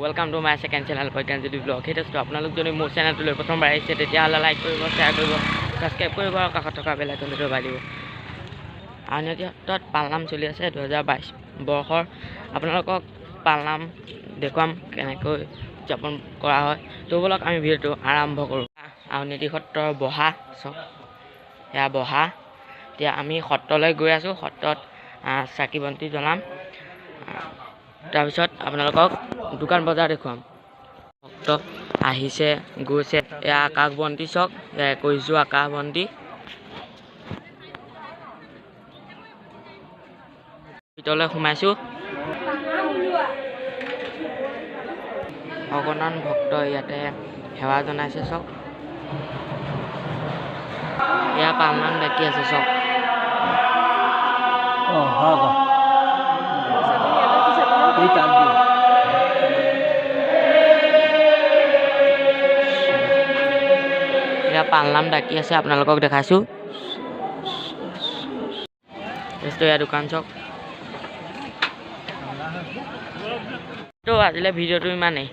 Welcome to my second channel Pragyanjyoti blog. সেইটো আপোনালোক যদি মোৰ চেনেলটোলৈ প্ৰথমবাৰ আহিছে, তেতিয়াহ'লে লাইক কৰিব, শ্বেয়াৰ কৰিব, ছাবস্ক্ৰাইব কৰিব আৰু কাষত থকা বেল আইকনটো দবাই দিব। আউনীআটী সত্ৰত পালনাম চলি আছে 2022 বৰ্ষৰ। আপোনালোকক পালনাম দেখুৱাম কেনেকৈ উদযাপন কৰা হয়। তো ব'লক, আমি ভিডিঅ'টো আৰম্ভ কৰোঁ। আউনীআটী সত্ৰৰ বহা চব এয়া বহা। এতিয়া আমি সত্ৰলৈ গৈ আছোঁ। সত্ৰত চাকি বন্তি জ্বলাম, তাৰপিছত আপোনালোকক দোকান বজাৰ দেখুৱাম। ভক্ত আহিছে, গৈছে। এয়া আকাশ বন্তি চাওক, এয়া 21 যোৰ আকাশ বন্তি। ভিতৰলৈ সোমাইছোঁ। অগণন ভক্ত ইয়াতে সেৱা জনাইছে। চাওক, এয়া পালনাম ডাকি আছে চাওক। অঁ হয়, এই তাত দিয়ে। এয়া পালনাম ডাকি আছে, আপোনালোকক দেখাইছোঁ। এয়া দোকান চাওক। তো আজিলৈ ভিডিঅ'টো ইমানেই।